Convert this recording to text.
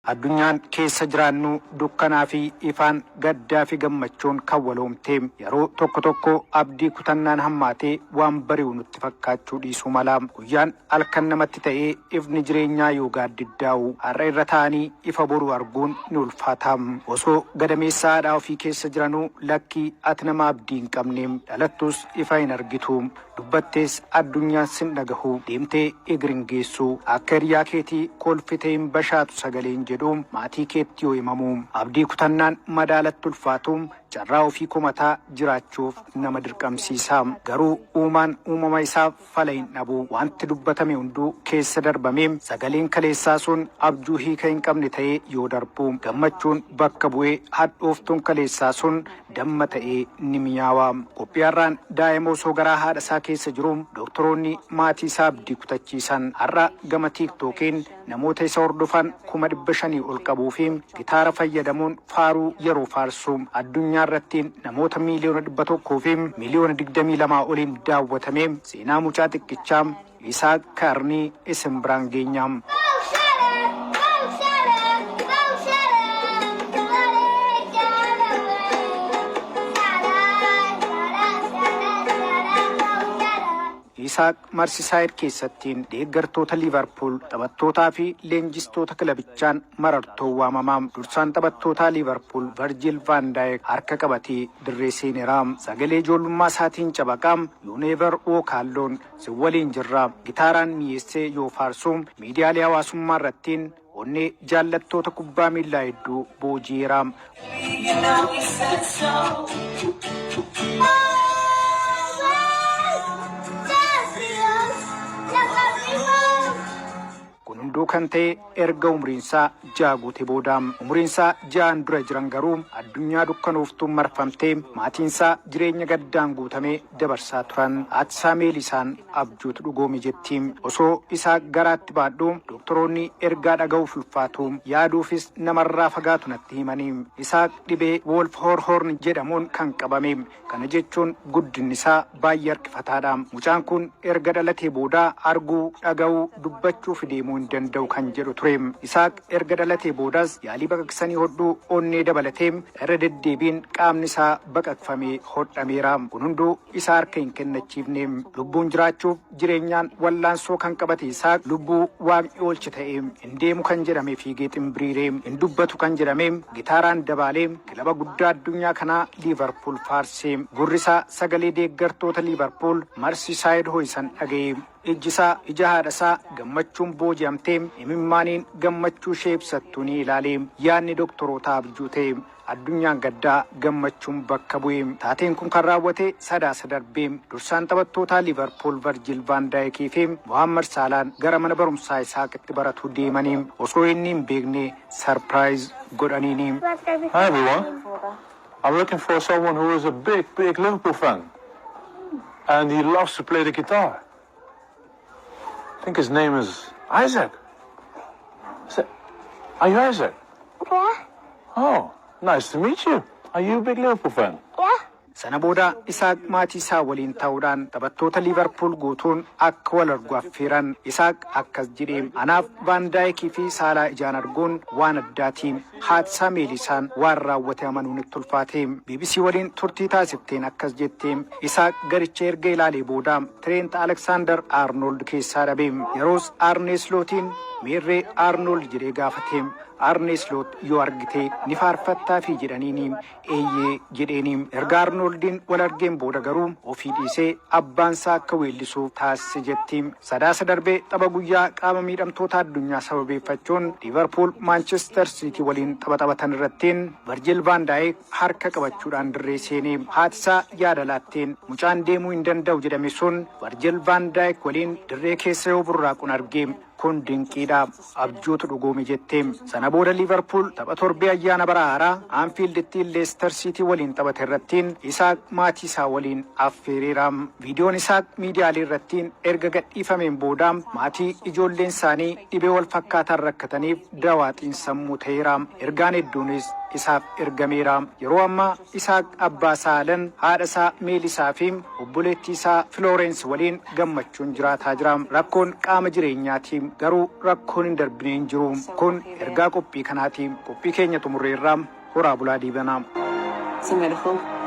Addunyaan keessa jiraannu dukkanaa fi ifaan, gaddaa fi gammachuun kan waloomte, yeroo tokko tokko abdii kutannaan hammaatee waan bari'u nutti fakkaachuu dhiisuu mala. Guyyaan halkan namatti ta'ee ifni jireenyaa yoo gaaddiddaa'u, har'a irra taa'anii ifa boruu arguun ni ulfaata. Osoo gadameessa haadhaa ofii keessa jiranuu, "Lakkii, ati nama abdii hin qabne, dhalattus ifa hin argitu, dubbattees addunyaan sin dhagahu, deemtee igir hin geessu, akka hiriyaa keetii kolfitee hin bashaatu," sagaleen jedhu maatii keetti yoo himamu, abdii kutannaan madaalatti ulfaatu, carraa ofii komataa jiraachuuf nama dirqamsiisa. Garuu uumaan uumama isaaf fala hin dhabu. Wanti dubbatame hunduu keessa darbame, sagaleen kaleessaa sun abjuu hiika hin qabne ta'ee yoo darbu, gammachuun bakka bu'ee hadhooftuun kaleessaa sun damma ta'ee ni mi'aawa. Qophii har'aan daa'ima osoo garaa haadha isaa keessa jiru doktoroonni maatii isaa abdii kutachiisan, har'a gama TikTokiin namoota isa hordofan 500,000 ol qabuu fi gitaara fayyadamuun faaruu yeroo faarsu addunyaa irratti namoota 120,000,022 oliin daawwatame, seenaa mucaa xiqqichaa Isaaq Kaarnii isin biraan geenya. Mo Salah, Mo Salah, Mo Salah, Salah, Salah, Salah, Salah, Mo Salah. Isaaq Marsisaayid keessattiin deeggartoota Liivarpuul, taphattootaa fi leenjistoota kilabichaan marartoo waamama. Dursaan taphattootaa Liivarpuul Varjil Van Daayik harka qabatee dirree seeneera. Sagalee ijoollummaa isaatiin cabaqaa "You never walk alone", si waliin jirra, gitaaraan mi'eessee yoo faarsu, miidiyaalee hawaasummaa irrattiin onnee jaallattoota kubbaa miillaa hedduu booji'eera. You know we said so. Oh, champions, let everyone. Kun hunduu kan ta'e erga umriinsaa 6 guute booda. Umriinsaa 6n dura jiran garuu addunyaa dukkanooftuun marfamtee, maatiinsaa jireenya gaddaan guutamee dabarsaa turan. Haati isaa Meelisaan "Abjuutu dhugoome" jetti. "Osoo isaa garaatti baadhu doktoroonni ergaa dhaga'uuf ulfaatu, yaaduufis namarraa fagaatu natti himanii." Isaaq dhibee Wolf Horhorn jedhamuun kan qabame. Kana jechuun guddinni isaa baay'ee harkifataadha. Mucaan kun erga dhalatee booda arguu, dhaga'uu, dubbachuu fi deemuu hin danda'u kan jedhu ture. Isaaq erga dhalatee boodas yaalii baqaqsanii hodhuu onnee dabalatee irra deddeebiin qaamni isaa baqaqfamee hodhameera. Kun hunduu isa harka hin kennachiifne. Lubbuun jiraachuuf jireenyaan wallaansoo kan qabate Isaaq lubbuu waaqni oolche ta'e. Hin deemu kan jedhame fiigee ximbiriire, hin dubbatu kan jedhame gitaaraan dabaalee kilaba guddaa addunyaa kanaa Liivarpuul faarse. Gurri isaa sagalee deeggartoota Liivarpuul Marsisaayid ho'isan dhaga'e. Ijji isaa ija haadha isaa gammachuun booji'amtee imimmaaniin gammachuu ishee ibsattu ni ilaale. Yaadni doktoroota abjuu ta'e. Addunyaan gaddaa gammachuun bakka bu'e. Taateen kun kan raawwate Sadaasa darbee. Dursaan taphattootaa Liivarpuul Varjil Vaan Daayikii fi Mohammad Saalaan gara mana barumsaa Isaaqitti baratu deemanii osoo inni hin beekne surprise godhaniini. Hi everyone. I'm looking for someone who is a big, big Liverpool fan. And he loves to play the guitar. I think his name is Isaac. Are you Isaac? Yeah. Oh, nice to meet you. Are you a big Liverpool fan? Yeah. Sana booda Isaaq maatii isaa waliin ta'uudhaan taphattoota Liivarpuul guutuun akka wal argu affeeran. Isaaq akkas jedhe: "Anaaf Vaandaayikii fi Saalaa ijaan arguun waan addaati." Haati isaa Meelisaan waan raawwate amanuun itti ulfaate. BBC waliin turtii taasifteen akkas jette: "Isaaq garicha erga ilaalee booda Tireent Aleksaandar Aarnold keessaa dhabe. Yeroos Aarnee Slootiin 'Meerree Aarnold?' jedhee gaafate. 'Aarnee Sloot yoo argite ni faarfattaafi?' jedhaniini. 'Eeyyee' jedheeni. Erga Aarnoldiin wal argeen booda garuu ofii dhiisee abbaansaa akka weellisuuf taasise," jetti. Sadaasa darbee tapha guyyaa qaama miidhamtoota addunyaa sababeeffachuun Liivarpuul Maanchestar Siitii waliin tapha taphatan irrattiin Varjil Vaan Daayik harka qabachuudhaan dirree seene. Haati isaa yaada laatteen, "Mucaan deemuu hin danda'u jedhame sun Varjil Vaan Daayik waliin dirree keessa yoo burraaquun arge, kun dinqiidha, abjuutu dhugoome," jette. Sana booda Liivarpuul tapha torbee ayyaana bara haaraa Anfiilditti Leester Siitii waliin taphate irrattiin Isaaq maatii isaa waliin affeereera. Viidiyoon Isaaq miidiyaalee irrattiin erga gadhiifameen booda maatii ijoolleen isaanii dhibee wal fakkaataan rakkataniif dawaa xiinsammuu ta'eera. Ergaan hedduunis isaaf ergameera. Yeroo ammaa Isaaq abbaa isaa Alan, haadha isaa Meelisaa fi obboleettii isaa Filoorensi waliin gammachuun jiraataa jira. Rakkoon qaama jireenyaati, garuu rakkoon hin darbine hin jiru. Kun ergaa qophii kanaati. Qophii keenya xumurreerraa, horaa bulaa deebanaa. It's a miracle.